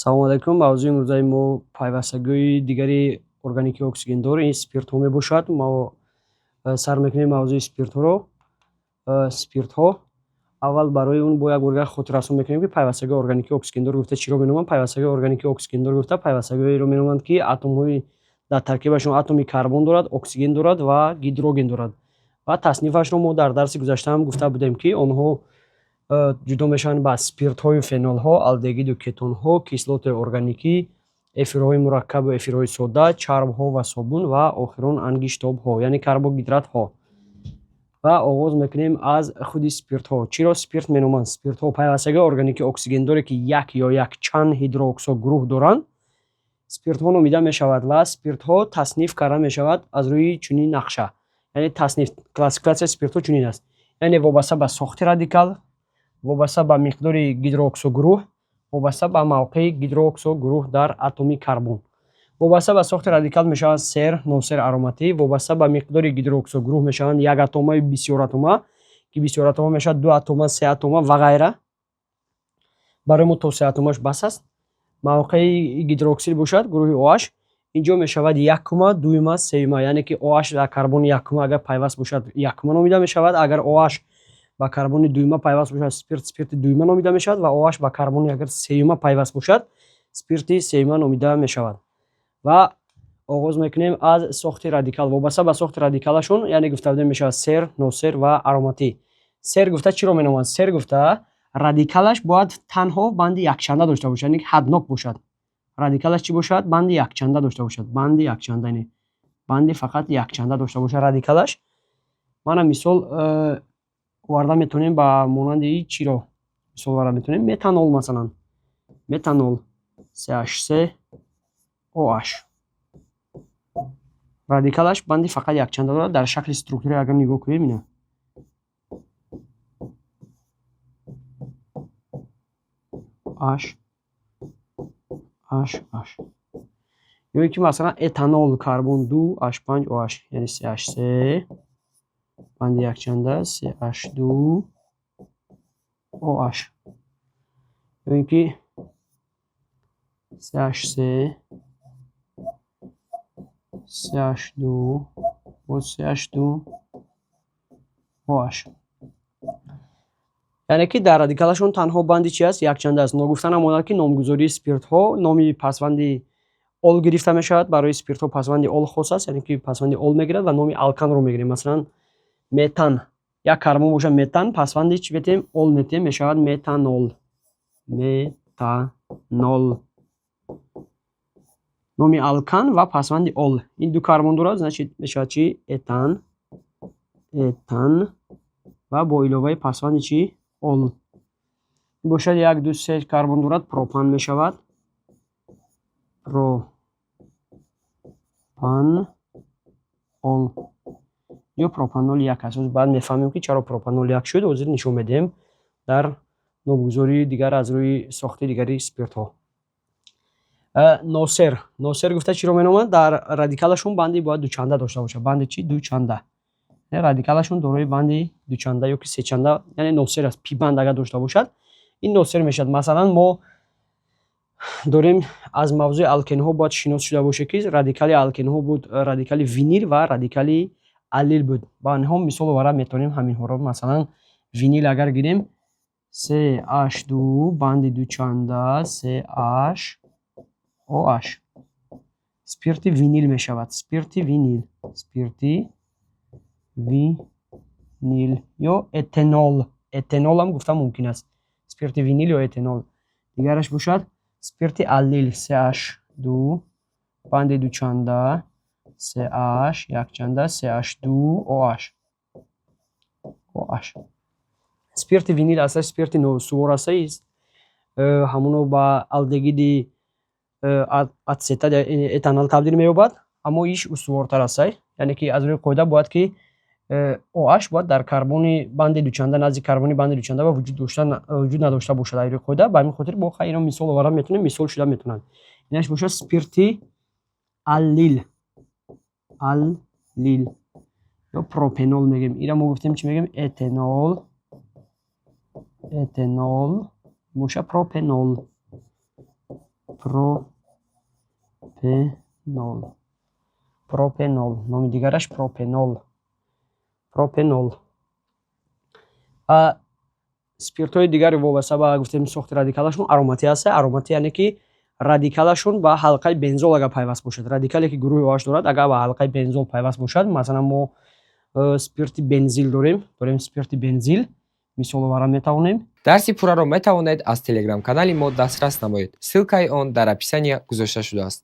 Салому алайкум. Мавзӯи имрӯзаи мо пайвастагиҳои дигари органикии оксигендор, ин спиртҳо мебошад. Мо сар мекунем мавзӯи спиртҳоро. Спиртҳо, аввал барои он бо як бор дигар хотиррасон мекунем, ки пайвастагиҳои органикии оксигендор гуфта чиро меноманд. Пайвастагиҳои органикии оксигендор гуфта пайвастагиҳоеро меноманд, ки атомҳои дар таркибашон атоми карбон дорад, оксиген дорад ва гидроген дорад. Ва таснифашро мо дар дарси гузаштаам гуфта будем, ки онҳо ҷудо мешаванд ба спиртҳою фенолҳо, алдегиду кетонҳо, кислотаи органикӣ, эфирҳои мураккабу эфирҳои сода, чарбҳо ва собун ва охирон ангиштобҳо, яъне карбогидратҳо. Ва оғоз мекунем аз худи спиртҳо. Чиро спирт меноманд? Спиртҳо пайвастагиҳои органикии оксигендоре, ки як ё якчанд гидрооксогурӯҳ доранд, спиртҳо номида мешавад. Ва спиртҳо тасниф карда мешавад аз рӯи чунин нақша, яъне тасниф, классификатсияи спиртҳо чунин аст, яъне вобаста ба сохти радикал, вобаста ба миқдори гидрооксогурӯҳ, вобаста ба мавқеи гидрооксогурӯҳ дар атоми карбон. Вобаста ба сохти радикал мешаванд сер, носер, ароматӣ. Вобаста ба миқдори гидрооксогурӯҳ мешаванд якатомаю бисёратома, ки бисёратома мешавад ду атома, се атома ва ғайра. Барои мо то се атомаш бас аст. Мавқеи гидрооксил бошад, гурӯҳи OH инҷо мешавад якума, дуюма, сеюма, яъне ки OH дар карбони якума агар пайваст бошад, якума номида мешавад. Агар OH ба карбони дуюма пайваст бошад, спирт спирти дуюма номида мешавад ва OH ба карбони агар сеюма пайваст бошад, спирти сеюма номида мешавад. Ва оғоз мекунем аз сохти радикал. Вобаста ба сохти радикалашон, яъне гуфта будем, мешавад сер, носер ва ароматӣ. Сер гуфта чиро меноманд? Сер гуфта радикалаш бояд танҳо банди якчанда дошта бошад, яъне ҳаднок бошад. Радикалаш чӣ бошад? Банди якчанда дошта бошад, банди якчанда, яъне банди фақат якчанда дошта бошад радикалаш. Мана мисол оварда метавонем, ба монанди чиро мисол оварда метавонем? Метанол масалан, метанол CH3 OH, радикалаш банди фақат якчанда дорад. Дар шакли структура агар нигоҳ кунем, ина H H H. Ё ин ки масалан этанол, карбон 2 H5 OH, яъне CH3 банди якчанда CH2 OH, ё ин ки CH3 CH2 боз CH2 OH, яъне ки дар радикалашон танҳо банди чи аст? Якчанда аст. Ногуфта намонад, ки номгузории спиртҳо номи пасванди ол гирифта мешавад. Барои спиртҳо пасванди ол хос аст, яъне ки пасванди ол мегирад ва номи алканро мегирем. Масалан, метан, як карбон бошад, метан, пасванди чӣ метиҳем? Ол метиҳем, мешавад метанол. Метанол, номи алкан ва пасванди ол. Ин ду карбон дорад, значит мешавад чӣ? Этан, этан ва бо иловаи пасванди чӣ? Ол. Бошад, як, ду, се карбон дорад, пропан мешавад, пропан ол ё пропанол як аст. Баъд мефаҳмем, ки чаро пропанол як шуд. Ҳозир нишон медиҳем дар номгузории дигар аз рӯи сохти дигари спиртҳо. Носер. Носер гуфта чиро меноманд? Дар радикалашон банди бояд дучанда дошта бошад. Банди чӣ? Дучанда. Радикалашон дорои банди дучанда ё ки сечанда, яъне носер аст. Пибанд агар дошта бошад, ин носер мешавад. Масалан, мо дорем, аз мавзӯи алкенҳо бояд шинос шуда бошед, ки радикали алкенҳо буд радикали винил ва радикали аллил буд. Ба онҳо мисол оварда метавонем ҳаминҳоро. Масалан, винил агар гирем, CH2 банди дучанда CH OH, спирти винил мешавад. Спирти винил, спирти винил ё этенол, этенолам гуфта мумкин аст. Спирти винил ё этенол. Дигараш бошад спирти аллил, CH2 банди дучанда CH якчанда CH2 OH OH. Спирти винил аслаш спирти носувор аст, ҳамоно ба алдегиди ацетат, этанал табдил меёбад, аммо иш устувортар аст. Яъне ки аз рӯи қоида бояд ки OH бояд дар карбони банди дучанда, назди карбони банди дучанда вуҷуд надошта бошад аз рӯи қоида. Ба ҳамин хотир бо ино мисол оварда метавонем, мисол шуда метавонанд. Инаш бошад спирти аллил, аллил ё пропенол мегӯем. Ира мо гуфтем, чӣ мегӯем? Этенол, этенол боша пропенол. Пропенол, пропенол, номи дигараш пропенол, пропенол. Спиртҳои дигари вобаста ба, гуфтем, сохти радикалашон ароматӣ ҳаста. Ароматӣ, яъне ки радикалашон ба ҳалқаи бензол агар пайваст бошад, радикале ки гурӯҳи OH дорад, агар ба ҳалқаи бензол пайваст бошад. Масалан, мо спирти бензил дорем, спирти бензил мисол оварда метавонем. Дарси пурраро метавонед аз телеграм-канали мо дастрас намоед. Ссылкаи он дар описания гузошта шудааст.